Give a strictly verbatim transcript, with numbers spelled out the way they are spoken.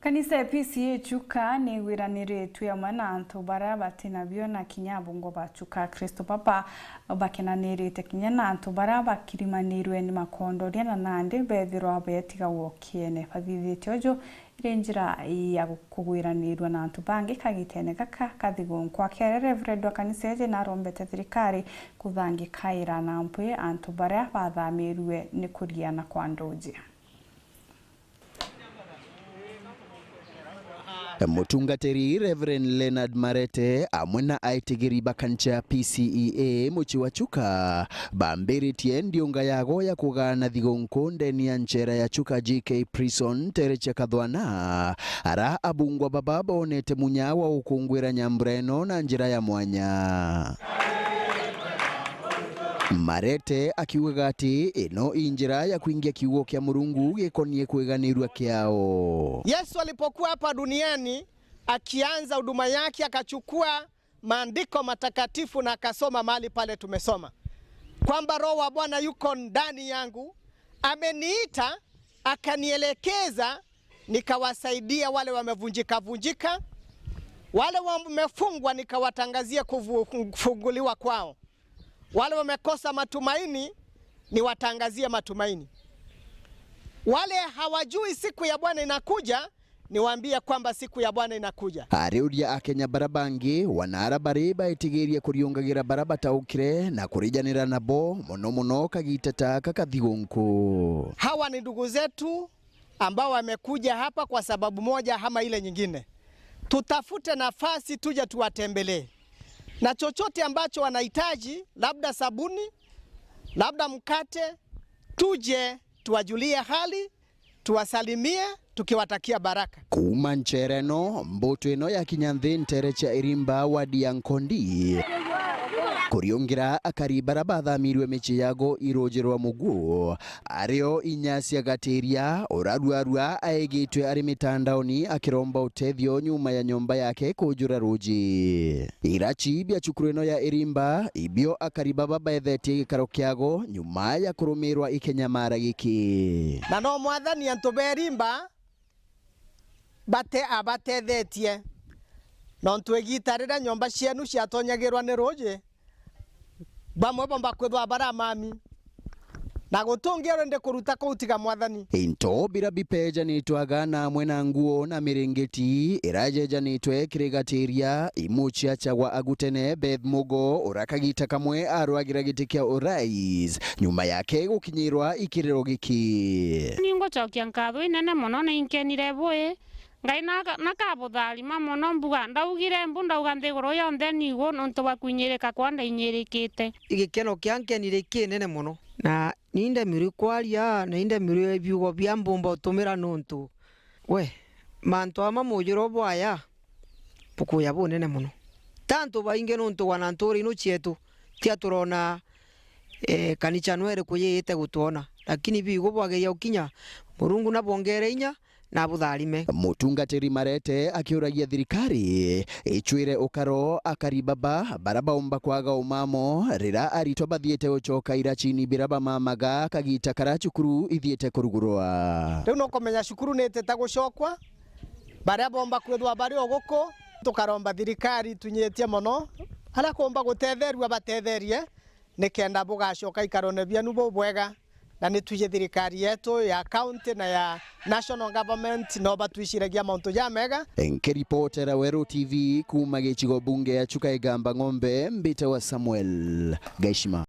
Kanisa ya P C E A Chuka ni igwiraniritue amwe na antu baria bati nabio na kinya abungwa ba Chuka. Akristo baba bakenanirite kinya na antu baria bakirimanirue ni makondoria na nandi bethirwa betigagwa ukiene. Bathithitie uju iri njira ya kugwiranirua na antu bangi kagitene gaka ka thigunkwa. Akiaria Reverend wa kanisa iji narombete thirikari kuthangikaira na mpwi antu baria bathamirue ni kuriana kwa nduji. Mutungatiri Reverend Leonard Marete amwe na aitigiri ba kanisa ya P C E A mucii wa Chuka bambiritie ndiunga yago ya kugaana thigunku ndeni ya nchera ya Chuka G K Prison ntere cia Kathwana, ara abungwa baba bonete munya wa gukungwira nyambura ino na njira ya mwanya. Marete akiugaga ati ino i njira ya kwingia kiugo kia Murungu gikonie kwiganirua kiao. Yesu alipokuwa hapa duniani, akianza huduma yake, akachukua maandiko matakatifu na akasoma mahali pale tumesoma kwamba Roho wa Bwana yuko ndani yangu, ameniita, akanielekeza, nikawasaidia wale wamevunjika vunjika, wale wamefungwa nikawatangazia kufunguliwa kwao, wale wamekosa matumaini niwatangazie matumaini, wale hawajui siku ya Bwana inakuja niwaambie kwamba siku ya Bwana inakuja. Ariuria Akenya bara bangi wanaara bari baitigirie kuriungagira bara bataukire na kurijanira nabo, mono mono kagita ta aka ka thigunku. Hawa ni ndugu zetu ambao wamekuja hapa kwa sababu moja ama ile nyingine. Tutafute nafasi tuje tuwatembelee. Na chochote ambacho wanahitaji, labda sabuni, labda mkate, tuje tuwajulie hali, tuwasalimie tukiwatakia baraka. Kuuma nchera ino, mbutu ino yakinya nthi ntere cia Irimba, wadi ya Nkondi, kuriungira akari bara bathamirue micii yago i ruuji rwa Muguo, ario inya cia Gatiria, uraruarua aigitwe ari mitandaoni akiromba utethio nyuma ya nyomba yake kujura ruuji. Irachi bia cukuru ino ya Irimba ibio akari baba beethetie gikaro kiago nyuma ya kurumirwa ikinyamara giki. Na no mwathani antu ba Irimba bate abatethetie, nontu igiita riria nyomba cienu ciatonyagirwa ni ruuji, bamwe bomba kwithwa baramami, na guti ungi urendi kuruta kuu tiga Mwathani. Into bira bipejanitwe agana amwe na nguo na miringiti irajejanitwe kiri Gatiria, imuchia chagwa agutene Beth Mugo, ura kagita kamwe arwagira giti kia urais, nyuma yake gukinyirwa ikiriro giki. Ni ngucokia nkatho inene mono, na inkenire bui. Ngai naka-, nakabutharima mono mbuga, ndaugire mbu, ndauga nthiguru yonthe ni igu nontu bwa kwinyirika kwa ndainyirikite. Gikeno kia nkenire kinene mono, na ni ndemirwe kwaria, na ni ndemirwe biugo bia mbumba utumira nontu, we, mantu ama mujuro bwaya bukuya bunene mono. Ti antu baingi nontu wana ntuura ino cietu, tia turona, eh, kanicha no iriku yiite gutwona, lakini biugo bwageria gukinya, Murungu nabwongere inya, na abutharime. Mutungatiri Marete akiuragia thirikari icwire ukaro akari baba bara baumba kwaga umamo rira aritwa bathiite gucoka irachini bira bamamaga kagita kara cukuru ithiite kurugurwa. Riu nukumenya cukuru niitite gucokwa, baria bomba kwithwa bari o guku, tukaromba thirikari itunyitie mono, aria kuumba gutetherua batetherie, nikenda bugacoka ikarone bienu bubwega. Na ni twiji thirikari yetu ya county na ya national government no batwiciragia mauntu jamega. Nkiripotera Weru T V kuuma gicigo bunge ya Chuka Igamba Ng'ombe, mbitawa Samuel Gaishima.